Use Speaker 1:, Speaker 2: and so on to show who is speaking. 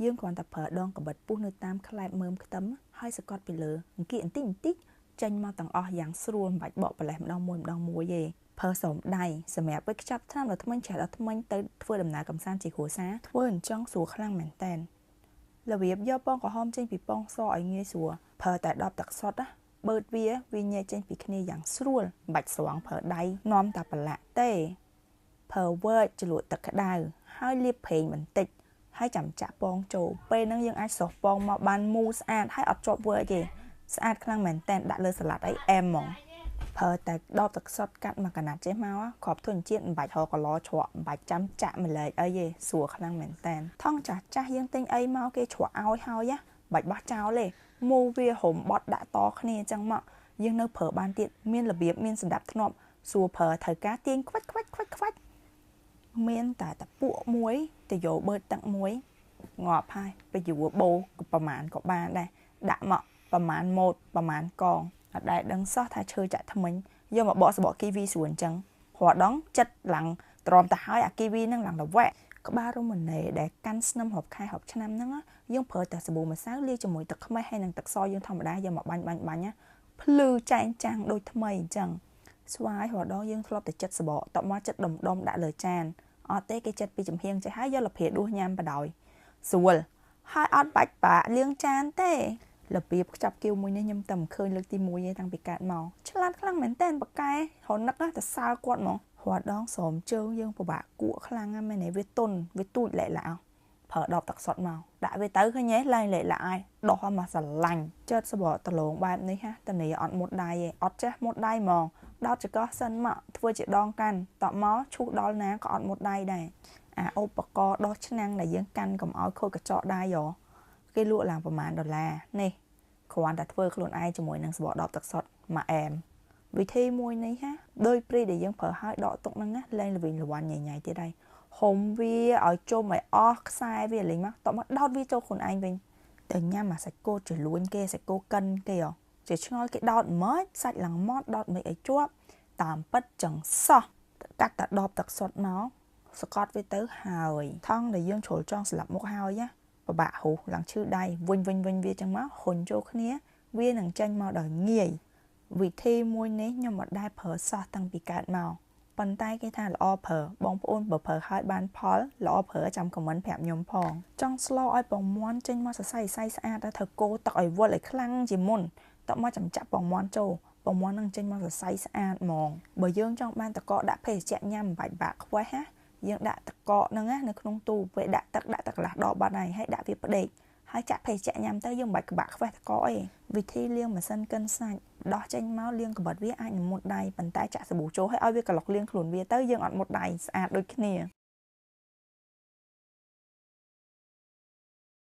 Speaker 1: យើងគ្រាន់តែប្រើដងកាំបិតពុះនៅតាមក្លែបមើមខ្ទឹមហើយសកត់ពីលើអង្គាបន្តិចបន្តិចចេញមកទាំងអស់យ៉ាងស្រួលមិនបាច់បកប្រលេះម្ដងមួយម្ដងមួយទេប្រើស្រោមដៃសម្រាប់វេចខ្ចប់ថ្នាំដល់ធ្មេញច្រែះដល់ធ្មេញទៅធ្វើដំណើរកម្សាន្តជាគ្រួសារធ្វើអញ្ចឹងស្រួលខ្លាំងមែនតើរបៀបយកពងក្រហមចេញពីពងសឲ្យងាយស្រួលប្រើតែដបទឹកសុទ្ធណាបឺតវាញែកចេញពីគ្នាយ៉ាងស្រួលមិនបាច់ស្រង់ប្រើដៃនាំតែប្រឡាក់ទេប្រើវែកជ្រលក់ទឹកក្តៅហើយលាបប្រេងបន្តិចហើយចាំចាក់ពងចូលពេលហ្នឹងយើងអាចស្រោះពងមកបានមូលស្អាតហើយអត់ជាប់វែកទេស្អាតខ្លាំងមែនតើដាក់លើសាឡាត់អីអែមហ្មងប្រើតែដបទឹកសុទ្ធកាត់មកកណាត់ចេះមកគ្រាប់ធញ្ញជាតិមិនបាច់រកកឡច្រកមិនបាច់ចាំចាក់ម្លែកអីទេស្រួលខ្លាំងមែនតើថងចាស់ចាស់យើងទិញអីមកគេច្រកឲ្យហើយណាបាច់បោះចោលទេមូវារុំបត់ដាក់តគ្នាអញ្ចឹងមកយើងនៅប្រើបានទៀតមានរបៀបមានសណ្ដាប់ធ្នាប់ស្រួលប្រើត្រូវការទាញខ្វាច់ខ្វាច់ខ្វាច់ខ្វាច់មានតែតពួកមួយទៅយកបឺតទឹកមួយងាប់ហើយបញ្យួរបូប្រមាណក៏បានដែរដាក់មកប្រមាណម៉ូតប្រមាណកងអត់ដែលដឹងសោះថាឈើចាក់ធ្មេញយកមកបកសបកគីវីស្រួលអញ្ចឹងរាល់ដងចិត្តឡើងទ្រាំទៅហើយអាគីវីនឹងឡើងទៅវ៉ាក់ក្បាលរមណេដែលកាន់ស្នឹមរាប់ខែរាប់ឆ្នាំហ្នឹងយើងប្រើតែសាប៊ូម្សៅលាយជាមួយទឹកខ្មេះហើយនិងទឹកសយើងធម្មតាយកមកបាញ់បាញ់បាញ់ភ្លឺចែងចាំងដូចថ្មីអញ្ចឹងស្វាយរាល់ដងយើងធ្លាប់តែចិត្តសបកតបមកចិត្តដុំដុំដាក់លើចានអត់ទេគេចិត្តពីចំហៀងចេះហើយយកលភាដួសញ៉ាំបដ ாய் ស្រួលហើយអត់បាច់បាក់លាងចានទេរបៀបខ្ចប់គៀវមួយនេះខ្ញុំតែមិនឃើញលើកទី1ទេតាំងពីកើតមកឆ្លាតខ្លាំងមែនតើបកែរនឹកតែសើគាត់ហ្មងរាល់ដងស្រោមជើងយើងពិបាកគក់ខ្លាំងណាស់មែនទេវាទុនវាទូចលែកឡាប្រើដបទឹកសុទ្ធមកដាក់វាទៅឃើញទេឡើងលែកឡាឲ្យដោះមកស្រឡាញ់ចិត្តសបកដលងបែបនេះហាតនីអត់មុតដៃទេអត់ចេះមុតដៃហ្មងដោតចកោះសិនមកធ្វើជាដងកាន់តបមកឈូសដល់ណាក៏អត់មុតដៃដែរអាឧបករណ៍ដោះឆ្នាំងដែលយើងកាន់កុំឲ្យខូចកញ្ចក់ដៃហ៎គេលក់ឡើងប្រមាណដុល្លារនេះគ្រាន់តែធ្វើខ្លួនឯងជាមួយនឹងសបកដបទឹកសុទ្ធមកអែមវិធីមួយនេះហាដោយព្រីដែលយើងប្រើឲ្យដកទុកហ្នឹងណាលែងល្វីងល្វាន់ញ៉ៃញ៉ៃទៀតហើយហុំវាឲ្យជុំឲ្យអស់ខ្សែវាលេងមកតបមកដោតវាចូលខ្លួនឯងវិញតែញ៉ាំអាសាច់គោចលួញគេសាច់គោកិនគេហ៎ជាឆ្ងល់គេដោតមិនសាច់ឡើងម៉ត់ដោតមិនឲ្យជាប់តាមពិតចឹងសោះកាត់តែដបទឹកសុទ្ធមកសកត់វាទៅហើយថងដែលយើងជ្រុលចង់ស្លាប់មុខហើយណាពិបាកហូសឡើងឈឺដៃវិញវិញវិញវាចឹងមកហ៊ុនចូលគ្នាវានឹងចេញមកដល់ងាយវិធីមួយនេះខ្ញុំមិនដែលប្រើសោះតាំងពីកើតមកប៉ុន្តែគេថាល្អប្រើបងប្អូនបើប្រើហើយបានផលល្អប្រើចាំខមមិនប្រាប់ខ្ញុំផងចង់ស្លឲ្យពងមាន់ចេញមកសរសៃសៃស្អាតត្រូវកូរទឹកឲ្យវិលឲ្យខ្លាំងជាមុនតមកចាំចាក់ពងមាន់ចូលពងមាន់នឹងចេញមកសរសៃស្អាតហ្មងបើយើងចង់បានតកដាក់ភេសជ្ជៈញ៉ាំមិនបាច់បាក់ខ្វេះណាយើងដាក់តកហ្នឹងណានៅក្នុងទូពេលដាក់ទឹកដាក់ទឹកកន្លះដបបាត់ហើយហើយដាក់វាផ្ដេកហើយចាក់ភេសជ្ជៈញ៉ាំទៅយើងមិនបាច់ក្បាក់ខ្វេះតកអីវិធីលាងម៉ាស៊ីនកិនសាច់ដោះចេញមកលាងក្បិតវាអាចនឹងមុតដៃប៉ុន្តែចាក់សាប៊ូចូលឲ្យឲ្យវាក្លុកលាងខ្លួនវាទៅយើងអត់មុតដៃស្អាតដូចគ្នា